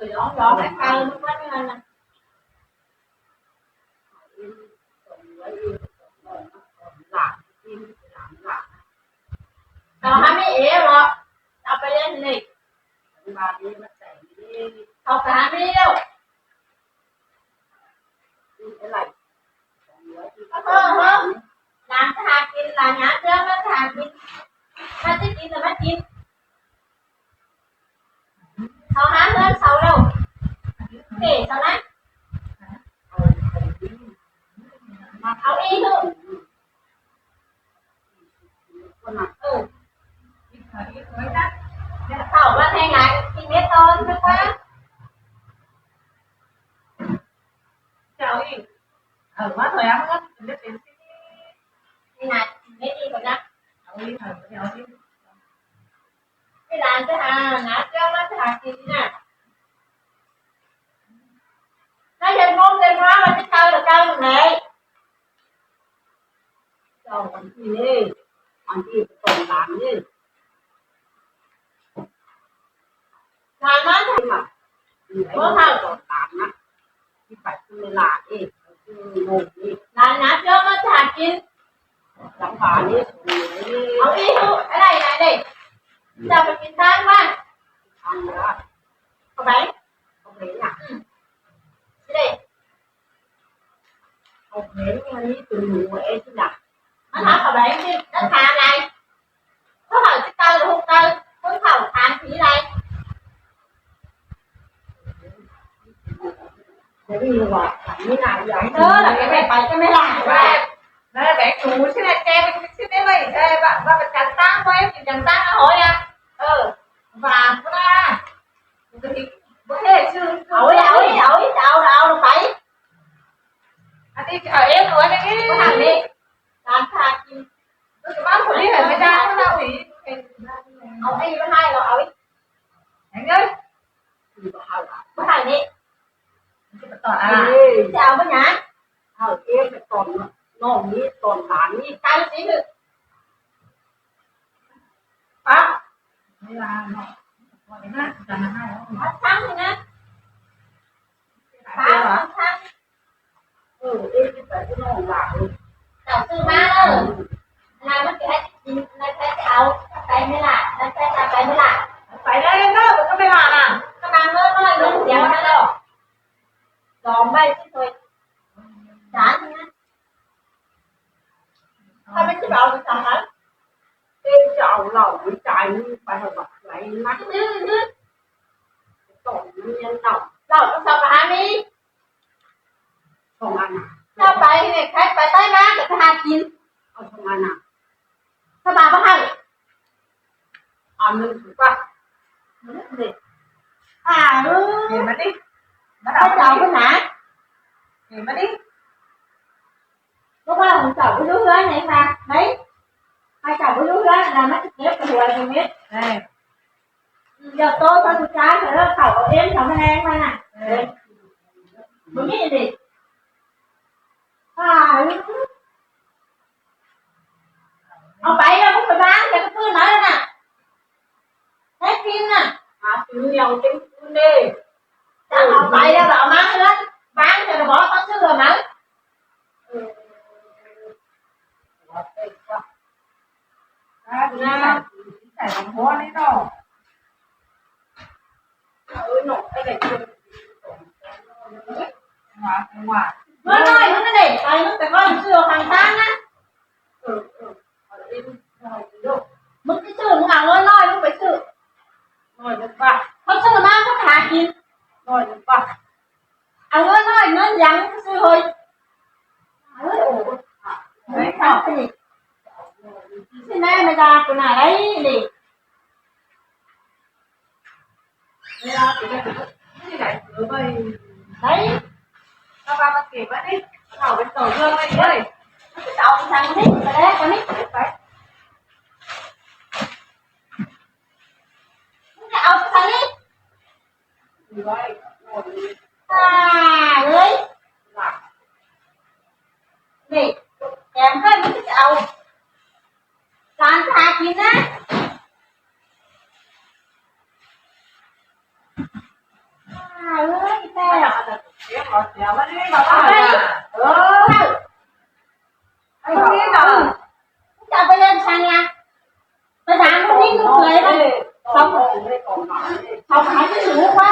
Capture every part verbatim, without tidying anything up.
Rồi đón đón cái cây nó có cái này nè. Tao hả mi ế rồi. Tao phải lên này. Tao phải hả mi đâu. Không, không. Làm cái hạt kia là nhá, trước nó cái hạt kia. Nó cái kia là nó kia. Sau há hơn sau đâu. Kể sau đấy. Mà sau đi thôi. Ừ. Sau mà thay lại thì biết tôi chứ quá. Chào đi. Ở quá thời ăn mất, biết đến xin. Thay lại, biết đi rồi đó. Chào đi, chào đi. Cái đàn cái hà, ngã kéo nó cái hà kỳ nè. Nó trên ngôn trên hóa mà cái thơ là thơ này. Chào con chị đi. Con chị còn làm đi. Làm nó thế mà. Có thơ còn làm á. Chị phải cứ là đi. Làm nó kéo nó cái hà kỳ. Làm bà đi. Không đi không, cái này này đi. Sao mà chị tan quá. Ăn nữa. Có bánh. Có bánh à? Ừ. Đi. Học đến như đi từ ngủ ấy chứ nào. Nó nói học đấy chứ, nó thả này. Có hỏi cái tao là hụt tao, con khẩu thả khí này. Để đi ngủ à, như nào vậy? Đó là cái này phải cho mày làm. Đây là bé chú chứ này, che cái chứ đấy vậy, đây bạn bạn phải chắn tang với, chắn tang nó hỏi à. Ừ. Và bữa nay, bữa nay chứ. Ôi, ôi, ôi, ôi, ôi, ôi, phải. Ăn đi, ở em nói này. Có hàng đi. Làm sao chị? Tôi cái bác của đi ở bên đây, có đâu ý. Ông ấy có hai rồi, ông ấy. Anh ơi. Có hai đi. Cái tỏ à. Ê, chào bác nhá. Ờ, em phải tỏ nó, nó nghĩ tỏ là nghĩ cái gì nữa. Bác. Đây là nó. Nó thắng rồi nhá. Bác, nó thắng. Ừ, ê, cái phải cái nó là, ừ. Chào sư má ơi. Là mất cái, là cái áo, cái mới lạ, là cái, cái mới lạ. Phải đây đó, cái mới lạ nè. Các bạn ơi, nó là những cái đó. Dòm bai chứ thôi. Chán nhá. Sao mới chứ bảo được sao hả? Tên chào lẩu với chai như phải hợp bạc lấy mắt. Ừ, ừ. Tổng nhân lẩu. Lẩu có sao mà hả mi? Không ăn à? Sao phải này, phải, phải tới má, phải hạt chín. Ờ, không ăn à? Sao bà có hay? Ăn được chứ bác. À, ừ. Để mà đi. Bắt đầu cháu con hả? Để mà đi. Có bao giờ cháu có đứa hứa này mà. Đấy. Hai cháu có đứa hứa là nó trực tiếp của hùa rồi biết. Này. Giờ tôi có tôi trái rồi đó, cháu có em cháu mới em mà nè. Đấy. Bố nghĩ gì? À, ừ. Ông phải ra bố phải bán cho cái tôi nói nè. Hết phim nè. À, phim nhiều cái phim đi. Chắc ông phải ra bảo má nữa. Bán cho nó bỏ có xưa mà. Ừ. À, cái này, cái này nó hoa đấy đó. Nó nói nó để tay nó phải coi xưa hàng tháng á. Mứt cái sư nó nói nó phải sư. Không sư mà có thả kín. Ăn nó nói nó dặn cái sư thôi. Ôi ôi. Đấy sao cái gì? Xin này mày ra cái này đấy đi. Đấy. Tao ba bác kể bác đi. Tao bên tổ hương đây ơi. Tao thằng đi, tao đấy con đi. Phải. Tao thằng đi. À, đấy. Này, em con đi tao. Tao thả kín á. เอ้ย แต่ เออ เอาไปเล่นชังละ ไปถามลูกนี่ลูกเขยมัน เขา เขาขายที่สูงวะ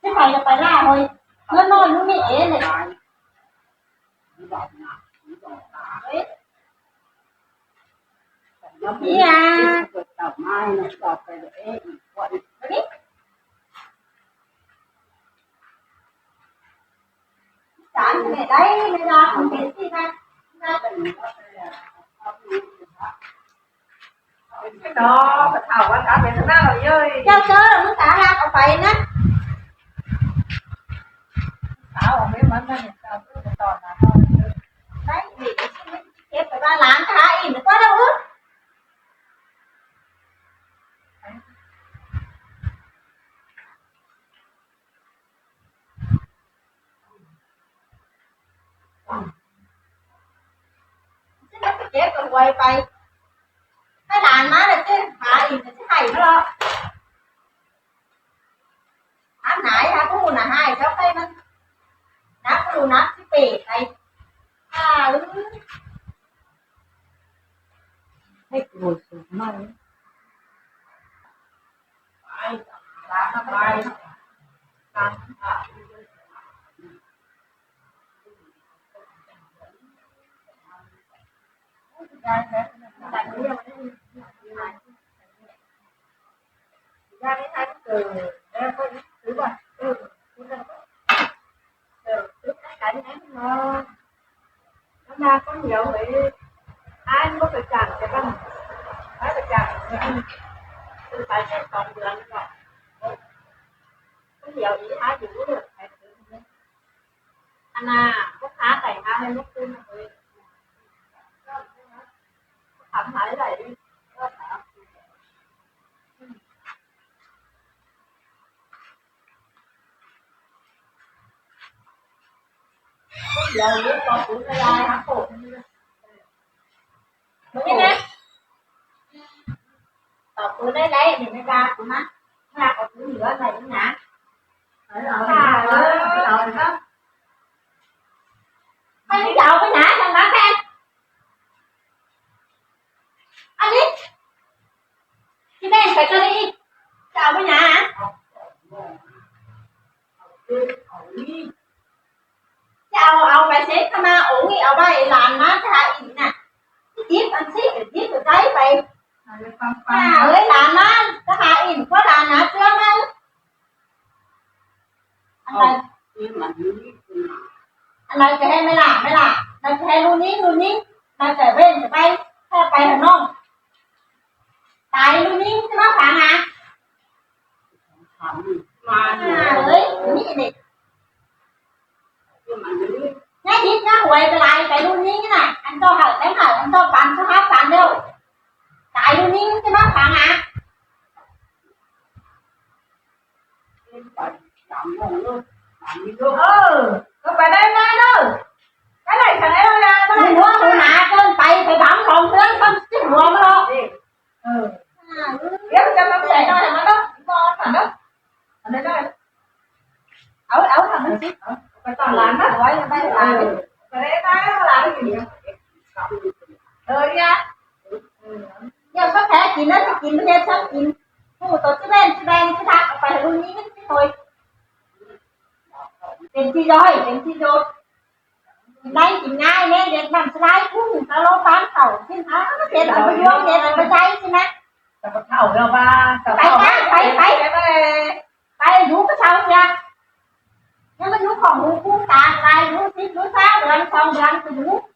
ที่ใครจะไปล่าเฮ้ย เมื่อนอนลูกนี่เอ๋เลย เฮ้ย เนี่ย เกิดเต่าไม้เนี่ย ต่อไปเดี๋ยวเอ๊ะ อีกคน นี่ สารเนี่ยได้ไม่ได้ มันเป็นที่นั่น น่าจะมี เนาะ เจ้าเจ้า มึงตาลากเอาไปนะ สาวเอาไปมันนั่นเนี่ย เจ้าเจ้าไปตอนนั้นเนาะ ได้ นี่ เก็บไปบ้านหลานค้าอีก ก็ได้ เจ๊ก็ไปเก็บกับหวยไป ถ้าหลานมาแล้วเจ๊หาอีกจะให้เพราะอันไหนคะผู้น่ะให้เจ้าใครมัน นักรู้นักสิเปรตไป อ่า อือ ให้โกรธสุดมาก Nó đang có nhiều thì ai có phải chạm cái bằng, ai phải chạm cái bằng. Tôi phải xem còn đường rồi. Có nhiều ý ai thì cũng được phải. Anh à, có khá tài năng hay lúc tôi mà tôi khám phá lại đi. Không giờ biết con cũng ra hả cô. Đúng không? Tao cứ lấy lấy thì mới ra của má. Ra có thứ nữa này cũng ngã. Phải rồi. À, ừ, rồi đó. Mày đi dạo cái ngã thằng đó khen. Anh đi. Chị đen phải cho đi. Chào với nhà hả? Chào, ông bà sếp tham gia ủng hộ bà ấy làm má cái hại ý nè. Cái tiếp ăn xếp, cái tiếp cái cái vậy. À, ơi, làm má cái hại ý, có làm má chưa má? Anh này. Anh này cái hay mới làm, mới làm. Này cái hay luôn nín, luôn nín. Này cái bên cái bay, cái bay Hà Nội. Tại luôn nín, cái má phản à? Mà ơi, như thế này. Nhá, hít nhá, hùi cái lai, cái đu nín cái này. Ăn cho hở, cái hở, ăn cho bán, cho hát bán đâu. Cái đu nín, cái má phản à? Ừ, có phải đây mai đâu. Cái này thằng ấy đâu ra, cái này mua hủ nà, con phải, phải bám lòng thương, con chứ mua mà đâu. Ừ. Yếm cho nó về cho thằng nó đó, ngon mà đó. Thằng đấy đó. Áo, áo thằng nó xíu. Phải toàn làm đó. Ôi, phải làm. Cái đấy đó là cái gì? Ờ, đi à. Giờ có thể chín nó sẽ chín, có thể sắp chín. Không có tổ chức bên, bên cái thằng phải luôn những cái thôi. Đến khi rồi, đến khi rồi. Nay chính ngay nè, đến năm slide cũng ta lo bán khẩu xin hả? Đến ở bên Yuông, đến ở bên Tây xin á. Tao có thảo đâu ba, tao phải thảo ba, phải, phải. Phải, phải. Phải đủ cái sao kìa. Nhưng mà đủ còn đủ cũng tàn, phải đủ xíp, đủ sao, đủ ăn không, đủ ăn thì đủ.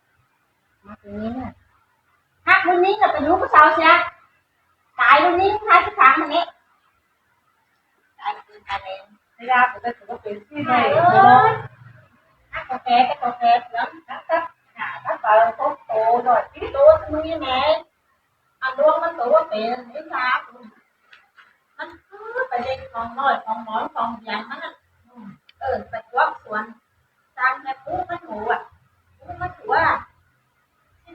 Hắc đủ nín là phải đủ cái sao kìa. Cái đủ nín, hai cái tháng mà nè. Cái đủ nín, cái đủ nín. Thế ra của tôi chỉ có tiền xin này, ơi. Hắc có kẹt, có kẹt lắm. Hắc tắt, hả, tắt vào không tổ rồi, tí tổ choมึงnhư này. Ăn uống nó tổ tiền, đến ra cũng nó cứ phải đi phòng nồi, phòng món, phòng giàn nó. Ừ, phải quán xuân. Sang nhà cũ mất ngủ à? Cũ mất ngủ à? Xin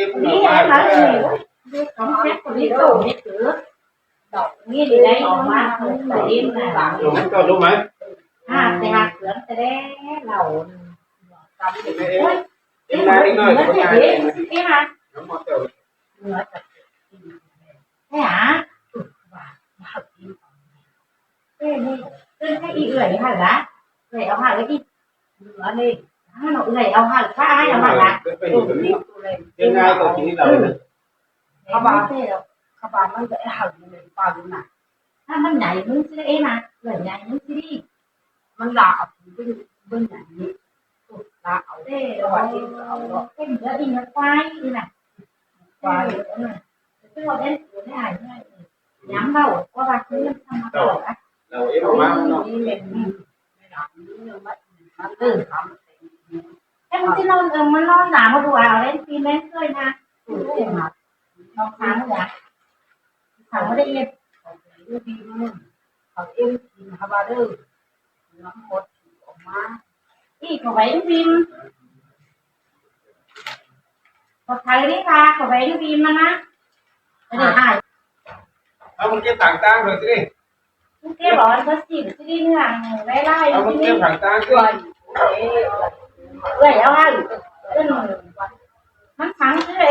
ép. Đi, nó em nói mà. Đi, không xếp của đi đâu, đi cứ. Đọc nghe đi đấy, nó mà không phải em là. Ủa, mắn ꞌcọ đu mắn. À, thì hạt dưỡng thì đấy, lẩu. Ôi, ꞌnị ꞌnọi, ꞌnọi, ꞌnọi, ꞌnọi. Thế hả? Nó mọt rồi. Thế hả? Thế ꞌnị, thế, thế ꞌnị ưởi hả hả? Ưởi au hả ꞌnị? Ưởi au hả hả? Ai au hả hả? Thế ꞌnị ꞌnọi, ꞌnọi, ꞌnọi. Khá ꞌva, khá ꞌva ꞌmắn ꞌcọ hảư ꞌnị, ꞌva ꞌnị nả. Hả, ꞌmắn nhảy ꞌmứng ꞌchí ꞌlế ꞌnị, ưởi nhảy ꞌmứng ꞌchí đi. ꞌMắn lả au ꞌmứng, ꞌmứng nhảy ꞌnị. Lả au. Thế, ꞌva ꞌnị ꞌcọ au ꞌnọ. Thế ꞌnị ꞌnị ꞌnị ꞌquái ꞌnị nả. ꞋQUÁI ꞌnị. Thế ꞌnị ꞌnị ꞌnị. Nhắm vào, ꞌquá ꞌva ꞌnị ꞌnị ꞌnị ꞌnị. Lả au ꞌnị ꞌnị. Ừ. Thế ꞌmắn ꞌchí ꞌnọn, ừ, ꞌmắn ꞌnọn nả ꞌmá đu au ꞌlến pin ꞌlến ꞌsới nả. Ừ, thế mà. Nó sáng rồi à? Sáng rồi đấy. Au ꞌlến pin ꞌnị. Au ꞌlến pin hả ꞌva đu. Nó ꞌmọt au ꞌmá. Ih, ꞌcọ vay ꞌlến pin. Có thấy đi hả? Có vay ꞌlến pin ꞌmắn nả. Cái này hả? Au ꞌmắn kếp thẳng ꞌtáng rồi ꞌchí đi. Kếp bảo ăn có xỉn ꞌchí đi nả, vay lai ꞌchí đi. Au ꞌmắn kếp thẳng ꞌtáng ꞌchí đi. Ưởi au hả? Ươn, ꞌmắn sáng ꞌchí đi.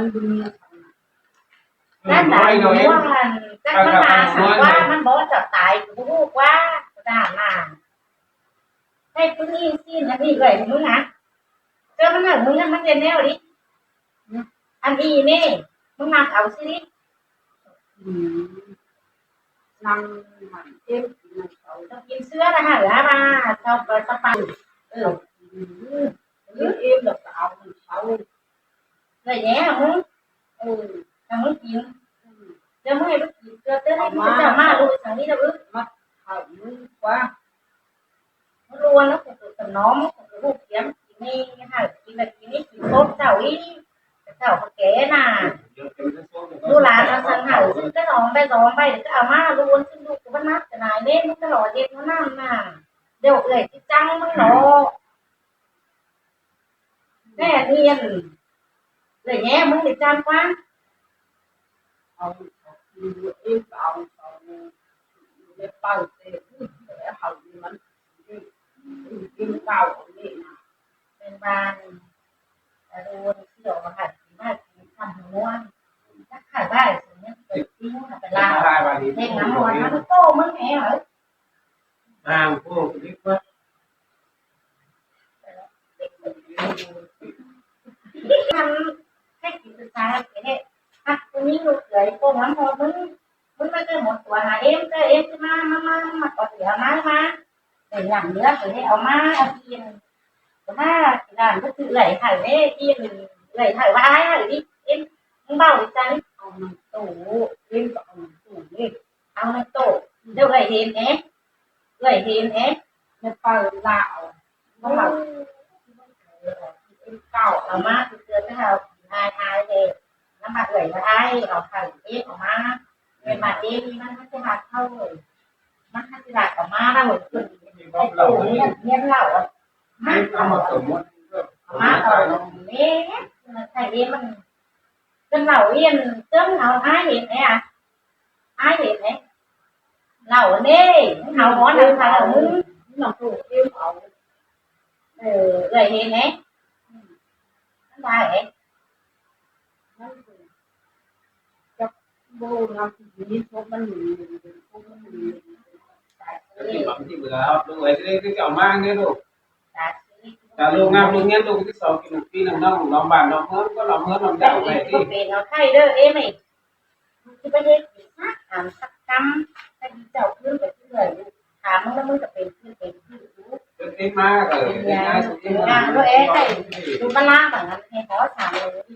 ꞌmắn bưng ꞌnhá săng. ꞌNan đảy ꞌmắn, chắc ꞌmắn ꞌmá săng ꞌquá, ꞌmắn bók chảu tai, ꞌcọ báu ꞌhụ ꞌquá, ꞌcọ đả ꞌmá. Hảư ꞌpứng ꞌnị ꞌsịn, ăn ꞌnị ꞌlới ꞌmứng hả? ꞌChớ ꞌmắn hảư ꞌmứng ꞌnặn ꞌmắn đen ꞌnéo đi. Ăn ꞌnị ꞌnị, ꞌmứng ꞌnặp au ꞌsứ đi. ꞌNặn ꞌmắn ꞌếm kin ꞌnặn au. Chảu kin ꞌsứa ꞌnạ hả? Hả ꞌva, chảu ꞌva sắp păng. Ừ. Kin ꞌếm lỏ au ꞌnặn au. ꞌLới ꞌnhé hả ꞌmứng? Ừ. Hả ꞌmứng kin. Ừ. ꞌChớ ꞌmứng ꞌnị báu kin ꞌchưa ꞌtớ ꞌnị, ꞌmắn chảu ꞌmá ꞌlụk săng ꞌnị đa báu. ꞌMắn hảư ꞌmứng ꞌquá. ꞌMắn ꞌluôn ꞌnớ, ꞌcọ ꞌcọ ꞌnóm, ꞌcọ ꞌhụ kiêm, kin ꞌnị hảư, kin ꞌva kin ꞌnị kin sốp chảu ꞌnị, chảu ꞌcọ kẻ ꞌnạ. ꞌLụk lan ꞌnạ săng hảư, ꞌsứ ꞌcọ ꞌnóm ꞌvạy, ꞌnóm ꞌvạy, ꞌcọ au ꞌmá ꞌluôn, ꞌsứ ꞌlụk ꞌcọ ꞌmắn ꞌmặc ꞌcọ nải ꞌnị, ꞌmắn ꞌcọ lỏ ꞌdệt ꞌmắn ꞌnặn ꞌnạ. ꞌLẹo ꞌlới ꞌchí chắng ꞌmắn lỏ. ꞌNẹ ꞌnị, ꞌlới ꞌnhé ꞌmứng đảy ꞌchăm ꞌquá. Au, au, kin ꞌlụk ꞌếm au, au, ꞌlới pau ꞌtẹ, ư, ꞌlới hảư ꞌnị ꞌmắn, ư, ư, kin pau au ꞌnị ꞌnạ. Pên ꞌva, ta đu ꞌnị ꞌchí au ꞌmá hảư kin, ꞌmá kin ꞌkhắm ꞌmuôn. Chắc hảư ꞌva ꞌsứ ꞌnị, ꞌpứng ꞌnị ꞌpứng ꞌlạ. Pên ꞌnặn ꞌmuôn, ꞌmắn ꞌcọ ꞌmắn ꞌnị hả? Đang ꞌcọ ꞌlới ꞌquá. ꞌMắn hảư kin ꞌpứng ꞌchá ꞌnị ꞌhế. Hả, ꞌpứng ꞌnị ꞌlụk ꞌlới ꞌcọ ꞌmắn ꞌmuôn ꞌmứng, ꞌmứng ꞌmá ꞌcọ ꞌmuôn tua hả ꞌếm, ꞌcọ ꞌếm ꞌchí ꞌmá, ꞌmá, ꞌmá, ꞌmá ꞌcọ ꞌchí au ꞌmá, ꞌmá. Để nhẳn ꞌnhá, ꞌcọ ꞌhế au ꞌmá, au kin. ꞌCọ hả, kin ꞌnặn ꞌcọ ꞌchí ꞌlới hảư ꞌnị, kin ꞌlới hảư ꞌva ai hảư đi, ꞌếm, ꞌmứng báu đi chắng. Au ꞌnặn tổ, ꞌếm ꞌcọ au ꞌnặn tổ ꞌnị. Au ꞌnặn tổ, ꞌlới ꞌlới hên ꞌnê. ꞌLới hên ꞌnê. ꞌNị pau ꞌlạ au. ꞌMắn ꞌlạ. Au ꞌmá ꞌcọ ꞌchưa ꞌchớ hảư ai ai ꞌnê. ꞌNắm ꞌmá ꞌlới ꞌva ai, au hảư ꞌếm au ꞌmá. ꞌMắn ꞌmá ꞌếm ꞌnị ꞌmắn ꞌmá ꞌchí hảư ꞌháu ꞌlới. ꞌMắn ꞌmá ꞌchí ꞌlạ au ꞌmá ꞌlới. Kin ꞌnị ꞌnhá ꞌlạ. ꞌMá ꞌlạ. Au ꞌmá ꞌlạ. ꞌMắn thảy ꞌếm ꞌmắn. ꞌCắn ꞌlạ ꞌnị ꞌtếng au ai hên ꞌnê à. Ai hên ꞌnê. ꞌLạ ꞌnê, au ꞌmá ꞌnặn thả ꞌlạ ꞌmứng. ꞌNặn ꞌcọ ꞌếm au. Ừ, ꞌlới hên ꞌnê. ꞌMắn ꞌva ꞌnê. ꞌMắn ꞌcọ chắc báu ꞌnắm ꞌmí sốp ꞌmắn ꞌnị, sốp ꞌmắn ꞌnị. Cái gì mà cái gì mà ꞌlới ꞌlới cái kẹo mang đấy đâu. Chả ꞌlụk ngắm ꞌlụk nghiến ꞌlụk ꞌchí sau kin ꞌpi ꞌnặn ꞌnọng, ꞌnọng bản ꞌnọng ꞌmướng, ꞌcọ ꞌnọng ꞌmướng ꞌnọng đảo ꞌvạy đi. ꞌCọ pên au khay đơ, êm ꞌnị. ꞌCọ ꞌchí báu ꞌdệt ꞌmí sắc ꞌhặc sắc ꞌcắm, ꞌcọ đi chảu ꞌcứn ꞌcọ ꞌchí ꞌlới. Thả ꞌmứng ꞌlẹo ꞌmứng ꞌcọ pên ꞌcứn pên ꞌcứn ꞌlụk. Cái, cái má, ờ, cái má, cái má, ꞌlụk ꞌlới, ꞌlụk ꞌmá ꞌlạ ꞌmắn ꞌnị hảư ꞌsướng ꞌnị.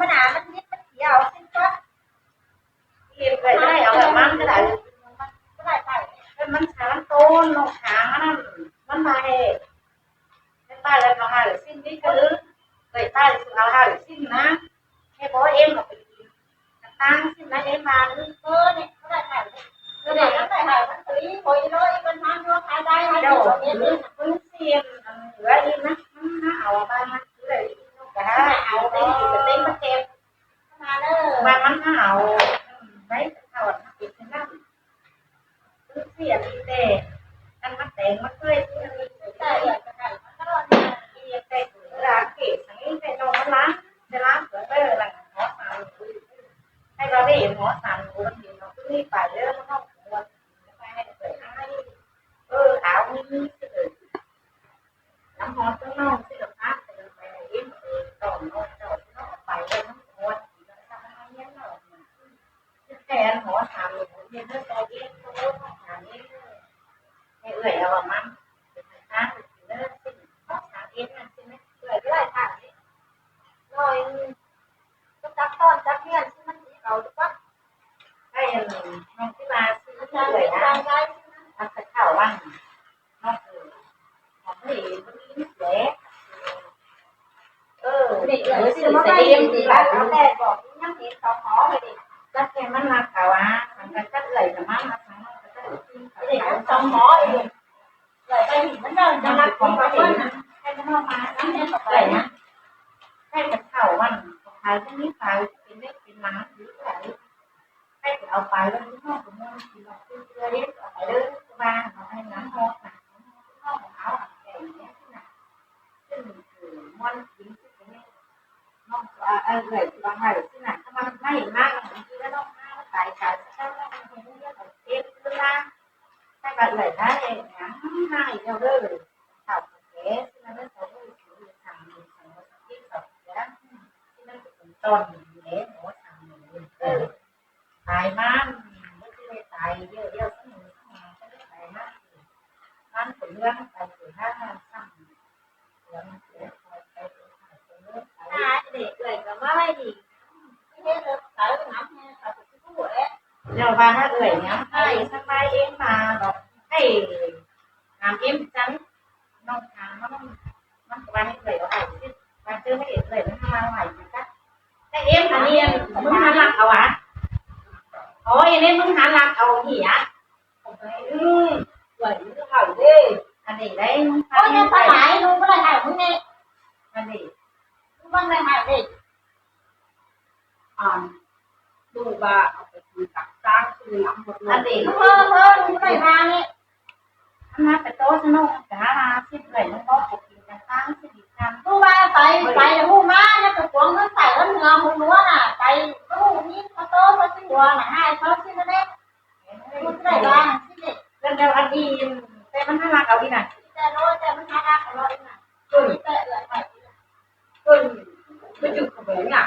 มันหนา มันนิด มันเขียว สิ้นก็ เห็นเลย ก็ได้เอาแบบมันก็ได้ ก็ได้ไป มันสามต้น น้องช้างอันนั้น มันมาให้ แม่ป้าเลยเอาห้าหรือสิ้นนี่ก็ลึก เลยป้าเลยเอาห้าหรือสิ้นนะ แม่บอกว่าเอ็มเอาไปกิน ตั้งสิ้นนะ เอ็มมาลึกเออเนี่ย ก็ได้ไป ก็ได้ ก็ได้ไป มันตีโอยร้อย มันทำตัวขายได้ เดี๋ยว เอ็มมันเสียง เหลืออีกนะ มันเอาบ้างนะ เหลืออีก ก็หาเอาไปกิน ก็เต็มมาเก็บ มาเด้อ มามันเอา ไว้เท่านั้น อีกนั่น ซื้อเสียดีแต่ อันมาแต่งมาช่วยซื้ออันนี้ ได้ อยากจะได้มาตลอดเนี่ย เรียนแต่งร้านเก๋สังนี้แต่นอนร้าน จะร้านเสือเตอร์หลังหอสาม ให้เราได้เห็นหอสาม คนเห็นเราก็รีบไปเด้อ มันต้องควร ไปให้เปิดให้ เออ เอานี่ น้ำหอมต้องนอกสิ กับพระแต่ไปเห็น เออ ต่อนอกเจ้าเนาะ ไปแล้วน้ำหอม แล้วทำให้เงี้ยเนาะ แทนหอสาม เห็นเรื่องตัวเอง ตัวเอง หอสาม เอง ให้เอื้อยเอามัน เป็นทางเลิกสิ หอสาม เองนั่นใช่ไหม เอื้อยก็ได้ทางนี้ ร้อยหนึ่ง ก็จับต้อนจับเงี้ย ที่มันสีเอาหรือเปล่า ให้น้องที่มาซื้อ อาจารย์ เอื้อยนะ อาจารย์ได้ใช่ไหม เอาไปเข้าบ้าง เนาะ เออ ของผู้หญิงคนนี้แหละ เออ นี่เอื้อย เออ ซื้อมาให้ ดีหลาย เอาแต่บอกยังเห็นสองหอเลยดิ จักแกมันรักเขาอ่ะ มันก็จักเอื้อยกับมันรักมันก็จักกินเขา เด็กสองหออยู่ เอื้อยไปหนีมันเดินจะรัก ของก็เห็นให้มันออกมาแล้วเนี่ยตกใจนะ ให้กับเขาวันของใครที่นี่ใครเป็นเล็กเป็นหลังหรืออะไร ให้เอาไปแล้วที่ห้องสมุดกินเราคือเพื่อเล่นออกไปเลยคือว่าเราให้น้ำหอมนะน้ำหอมของเขาอ่ะแต่อย่างเงี้ยที่ไหนซึ่งคือม้วนกินที่ตรงนี้น้องเอ่อเอ่อเอื่อยที่ว่าให้ที่ไหนถ้ามันไม่มากบางทีก็ต้องห้าตายตายสักครั้งแล้วมันคงเรียกเอาเต็มเวลาให้มาเอื่อยได้อย่างนั้นให้เดียวเลยข่าวแก่ที่นั่นเขาก็ถือทางสองที่สองอย่างที่นั่นเป็นต้นอยู่แล้วหมอทางอยู่เออ ตายมามันก็จะได้ตายเยอะๆสักหน่อยสักหน่อยก็ได้ตายมากมันเป็นเรื่องไปถึงห้ามันสั่งเรื่องเสียไปถึงห้าเป็นเรื่องไป หาเด็กเอื่อยก็ว่าไว้ดีไม่ได้เลิกไปน้ำแม่เขาจะพูดเอ๊ะ เดี๋ยวว่าถ้าเอื่อยเนี่ยให้สบายเองมาบอกให้น้ำเอ็มจัง น้องถามว่ามันมันก็ว่าให้เอื่อยเอาไอ้ที่ว่าเจอให้เอื่อยมันมาไหวอยู่จ้ะแต่เอ็มอันนี้มึงหาหลักเอาวะโอ้ยอันนี้มึงหาหลักเอาเหียอืมเอื่อยมึงเอาเด้อันนี้ได้มึง โอ้ยเนี่ยปลาไหลลุงก็ได้ให้มึงเนี่ยอันนี้มึงว่าได้ให้เด้อ่าดูว่าเอาไปกินกับจ้างคือน้ำหมดเลยอันนี้เพิ่มเพิ่มลุงก็ได้มาเนี่ย อันนั้นไปโต๊ะสนุกจ้ามาสิบเลยมันก็ปกติกันตั้งสิบอีกครั้ง รู้ว่าไปไปรู้มาเนี่ยไปขวงเงินใส่แล้วเมืองหัวน่ะไปรู้นี่เขาโต๊ะเขาสิหัวน่ะให้เขาสินั่นเองรู้ได้บ้างสิเด็ก เรื่องเดียวอันดีแต่มันน่ารักเอาดีนะแต่รู้แต่มันน่ารักเอาดีนะ จนแต่เอือดไปจนไปจุดขบงน่ะ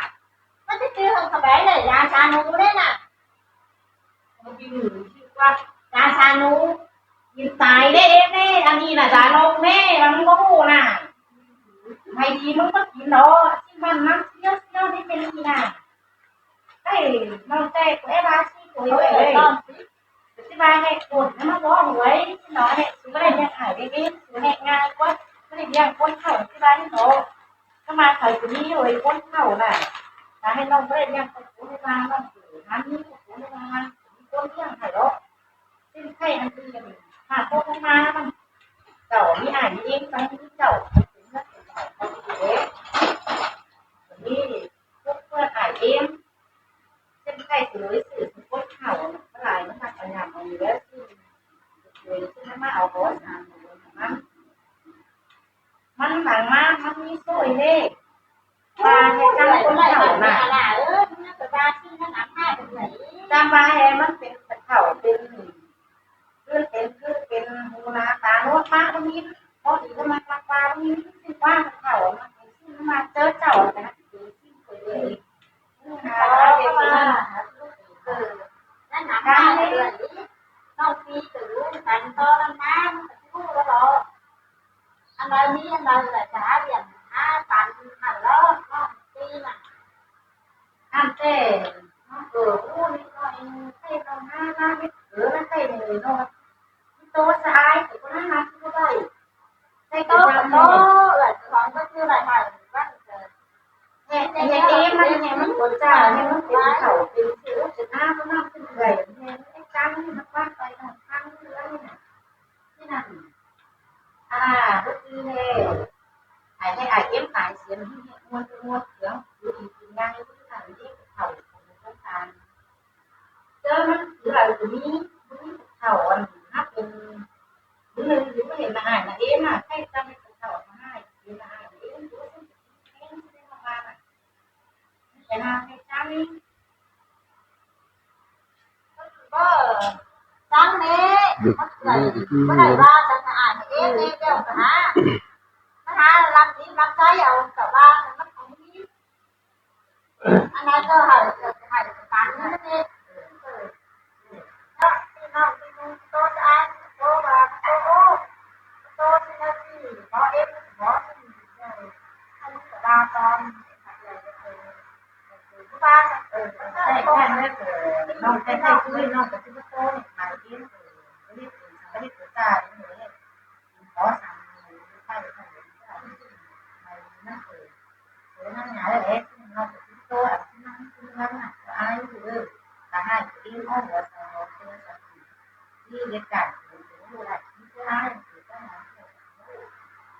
มันจะซื้อของขบงเลยยาชาหนูเนี่ยน่ะ มันกินหนูชื่อว่า ยาชาหนู กินตายได้เด้แม่อันนี้น่ะสาลงแม่มันก็หูน่ะ ไม่ดีมึงก็กินเนาะที่มันน้ำเสี้ยวเสี้ยวนี่เป็นนี่น่ะ เฮ้ยน้องแจ๊กเอ้ยว่าสิโอ้ยเอ้ยที่บ้านเนี่ยปวดนะมาบอกหวยที่น้อยเนี่ยซื้ออะไรเนี่ยขายได้ไหมซื้อแหกงานก็ไม่ได้เลี้ยงคนเฒ่าที่บ้านนี่เนาะถ้ามาขายตัวนี้เลยคนเฒ่าน่ะถ้าให้น้องไม่ได้เลี้ยงคนผู้ให้มาน้องถือน้ำนี้คนผู้ให้มาคนเลี้ยงให้เนาะซึ่งใครอันอื่นหาพวกมามันเจ้ามีอ่านเองไปที่เจ้าเป็นเรื่องของเจ้าเองนี่พวกเพื่อนอ่านเอง เส้นไข่สวยสื่อสมมติเข่าน่ะก็หลายมันหนักกว่ายามเอาอยู่แล้วซึ่งสวยซึ่งมันมาเอาบอสหาหนูมันมันหลังมามันมีสวยเลขปลาให้จังคนเข่าน่ะ เออมันก็ว่าที่มันหนักมากเป็นไหน จำมาแฮมันเป็นเข่าเป็น ขึ้นเป็นขึ้นเป็นหูหนาตาโน้ตมากก็มีพอดีก็มาปลาปลาก็มีซึ่งว่าเข่ามันเป็นซึ่งมาเจอเจ้านะเป็นซึ่งเกิดเลย นั่นหนาเลยน้องปีถือกันตอนนั้นนะมันก็พูดแล้วบอกอันใดมีอันใดแหละจะหาเรียนหาตันหันแล้วน้องปีน่ะอันแต่น้องเออพูดนี่ก็เองใช่น้องหน้าหน้าไม่เออไม่ใช่เลยน้องโตสะอายแต่ก็น่ารักก็ได้ ในโต๊ะกับโต๊ะเอื้อยของก็คืออะไรค่ะว่าเกิดเนี่ยเนี่ยเนี่ยมันเนี่ยมันปวดจ้าเนี่ยมันเป็นเขาเป็นสิวเป็นหน้าก็มากขึ้นเลยเนี่ยไอ้จังมันว่าไปทางข้างเรื่องเนี่ยที่นั่นอ่าก็คือเนี่ยไอ้ให้ไอ้เอ็มขายเสียงที่เนี่ยมวนมวนเสียงอยู่อีกงานที่นั่นที่เขาของต้องการเจอมันคืออะไรตัวนี้มันเขาอันนั้นเป็น หรือหรือไม่เห็นมาอ่านนะเอ๊ะมาใครจำไม่เข่ามาให้เอ๊ะมาอ่านเอ๊ะรู้สึกเอ๊ะไม่ได้มาบ้านอ่ะแต่มาให้จำก็จำเนี่ยมันเกิดก็ได้ว่าจะอ่านเอ๊ะเนี่ยเดี๋ยวนะมาหารับนี้รับใช้เอาแต่ว่ามันของนี้ อันนั้นก็ให้ให้ตามนี้นี่เออแล้วพี่น้องที่นุ่งโต๊ะจะอ่านโต๊ะว่าโต๊ะโอ้โต๊ะที่นั่นที่หมอเอ็มหมอที่เอออันนี้ก็ว่าตอนเออบ้านเออใช่ใช่ไม่เออน้องใช่ใช่คือน้องกับที่โต๊ะเนี่ยขายเองเออไม่ได้เป็นไม่ได้เป็นจ่ายเนี่ยขอสั่งไปไปไปนั่นเออ เออนั่นไงเอ๊ะเราจะคิดตัวที่นั่นที่นั่นน่ะอะไรอยู่เออแต่ให้ที่อ้อมหัวสมองเพื่อสักทีที่เด็กไก่หรือถึงดูแลที่ตัวนั้นคือต้องมาเพื่อ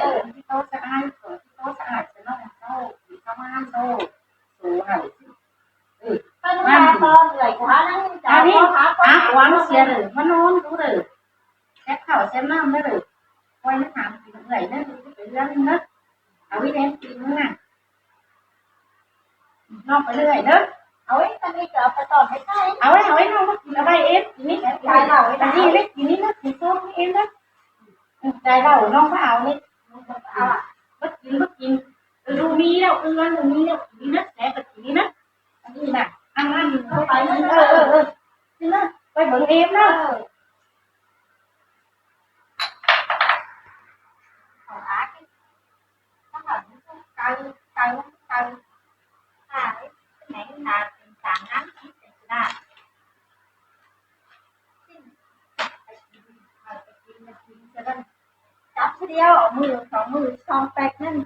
Ơ, ꞌchí ꞌtố ꞌsớ ải, ꞌchí ꞌtố ꞌsớ ải, ꞌsớ ꞌnọng ꞌtố, ꞌchí ꞌtố ꞌmắn ꞌtố, số hả ꞌchí. Ơ, ꞌmắn đi. Ăn ꞌnị, ăn quán sia đảy, ꞌmắn ꞌnón đu đảy. Sép khảu sép ꞌnặm đảy. Quay ꞌnị tham kin ꞌlới ꞌnị, ꞌchí pay ꞌlới ꞌnị. Au ꞌi ꞌlẹn kin ꞌnị. ꞌNọng pay ꞌlới đảy. Au ꞌi, ꞌtan ꞌnị ꞌchọ pay ꞌtọn hảư ꞌchái. Au ꞌi, au ꞌi, ꞌnọng ꞌmá kin au ꞌvạy ên, kin ꞌnị, kin ꞌlới, ꞌtan ꞌnị ꞌlới kin ꞌnị ꞌnớ, kin sốp ên ꞌnớ. Ư, ꞌchái ꞌlẹo, ꞌnọng ꞌmá au ꞌnị. Au ꞌmá kin, ꞌmá kin. Ư, đu ꞌmí ꞌlẹo, ư, ăn đu ꞌmí ꞌlẹo, kin ꞌnị ꞌnớ, sép kin ꞌnị ꞌnớ. Ăn ꞌnị ꞌnạ, ăn, ăn, ꞌpay ꞌnị, ơ, ơ, ơ. ꞌNị ꞌnớ, pay bớng ên ꞌnớ. Ơ. Au ꞌnị. Nó bảo nó không cay, cay lắm, cay. À, cái này là tình cảm ngắn ít này chị ạ. Chắp ꞌsớ ꞌlẹo, ꞌmự, song ꞌmự, song pẹc ꞌnặn.